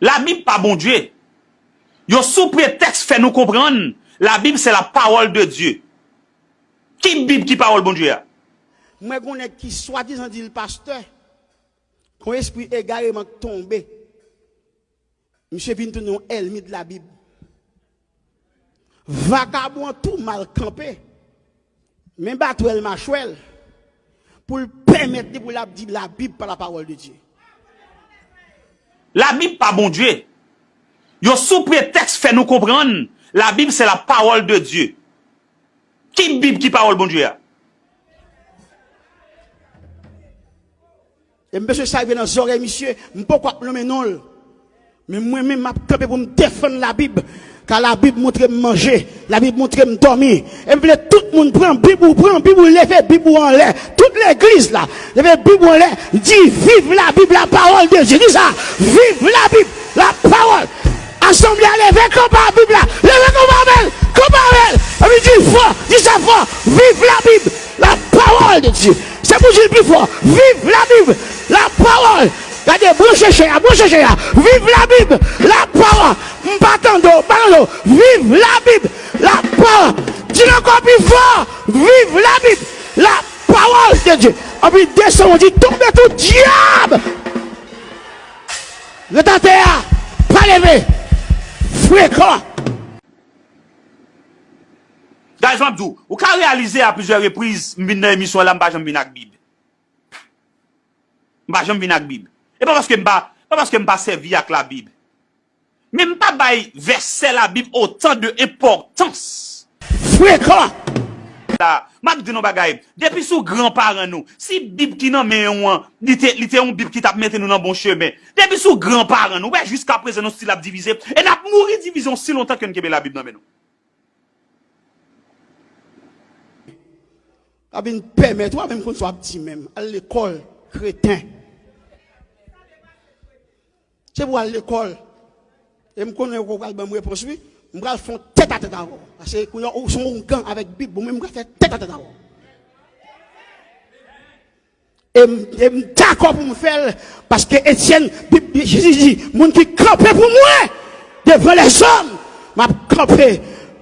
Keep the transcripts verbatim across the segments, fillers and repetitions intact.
Labib pa Bondye. Yo sou pretèks fè nou konprann Labib se la parole de Dieu. Ki Bib ki pawòl Bondye a? Mwen gen yon nèg ki swadizan di l pastè, yon espri egareman k tonbe. Misye vin tounen yon èlmi de Labib. Vakabon an tou mal kanpe. Men batwèl machwèl pou l pèmèt li pou l ap di Labib pa la parole de Dieu. Labib pa Bondye. Yo sou pretèks fè nou konprann Labib se la parole de Dieu. Ki Bib ki pawòl Bondye a? E mesye sa rive nan zòrèy misye, m poko ap nonmen non l. Men mwen menm m ap kanpe pou m defann Labib. Ka Labib montre m manje, Labib montre m dòmi. E m vle tout moun pran Bib ou, pran Bib ou, leve Bib ou anlè. Tout legliz la, leve Bib ou anlè, di viv Labib, la parole de Dieu. Di sa, viv Labib, la parole. Asanble a leve kanpe a Bib la, leve kanpe avè l, kanpe avè l. Epi di fò, di sa fò, viv Labib, la parole de Dieu. Se pou di l pi fò, viv Labib, la parole. Gade, branche chè a, branche chè a. Viv Labib, la parole. M pa tande w, m pa tande w. Viv Labib, la parole. Di l ankò pi fò, viv Labib, la parole de Dieu. Epi desann, di tonbe tout dyab. Ret atè a, pa leve. Frekan. Guys, m ap di w, ou ka reyalize a plizyè repriz, m vin nan emisyon an la, m pa janm vin ak Bib. M pa janm vin ak Bib. E pa paske m pa, pa paske m pa sèvi ak Labib. Men m pa bay vèsè Labib otan de enpòtans. Frekan! La, m ap di nou bagay. Depi sou gran paran nou, si Bib ki nan men w an, li te, li te yon Bib ki t ap mete nou nan bon chemen. Depi sou gran paran nou, wè jiska prezan nou still ap divize. E n ap mouri divize osi lontan ke n kenbe Labib nan men nou. Ka vin pèmèt ou, a menm konn sa w ap di menm. Al lekòl, kreten. Se pou al lekòl. E m konnen ou pral ban m repons, wi. M pral fè yon tèt a tèt avè w. Paske kounye a, ou se yon oungan avèk Bib, ou menm m pral fè tèt a tèt avè w. E m, e m dakò pou m fè l, paske Etyèn, Bib, Jezi di, moun ki kanpe pou mwen devan lèzòm, m ap kanpe.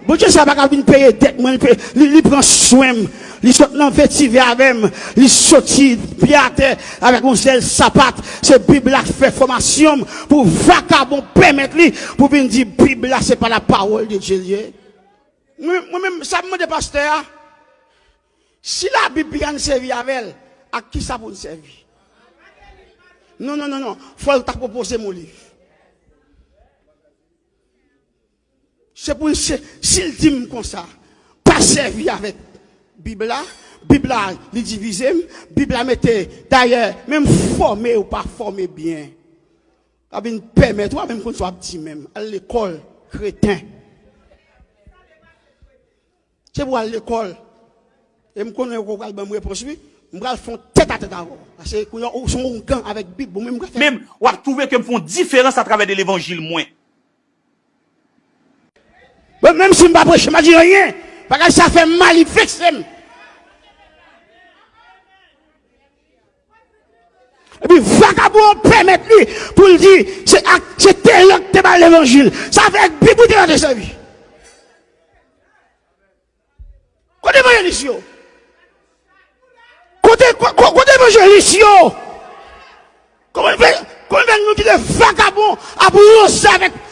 Bondye sa pa ka vin peye dèt mwen, li, pe- li, li pran swen m, li sot nan vetive avè m, li soti pye atè avèk yon sèl sapat. Se Bib la k fè fòmasyon m pou vakabon pèmèt li pou vin di Bib la se pa la parole de Dieu li ye. Mwen, mwen menm, sa m mande pastè a, si Labib pi ka n sèvi avè l, ak kisa pou n sèvi? Non, non, non, non. Fò l ta pwopoze m yon liv. Se pou l, se, si l di m konsa, pa sèvi avèk Bib la, Bib la, li divize m, Bib la mete, dayè, menm fòme ou pa fòme byen. Ka vin pèmèt ou, a menm konn sa w ap di menm. Al lekòl, kreten. Se pou al lekòl. E m konnen ou pral ban m repons, wi. M pral fè yon tèt a tèt avè w. Paske kounye a, ou se yon oungan avèk Bib, ou menm ka fè. Menm, w ap twouve ke m fè yon diferans atravè de levanjil mwen. Bon, menm si m pa preche, m pa di anyen. Bagay sa fè m mal, li vekse m. Epi vakabon an pèmèt li pou l di, se ak, se tèl lòt te ba l levanjil. Sa vle di Bib ou te ka te sèvi. Kote evanjelis yo? Kote, ko- ko- kote evanjelis yo? Kòman fè, kòman fè nou kite vakabon ap woze avèk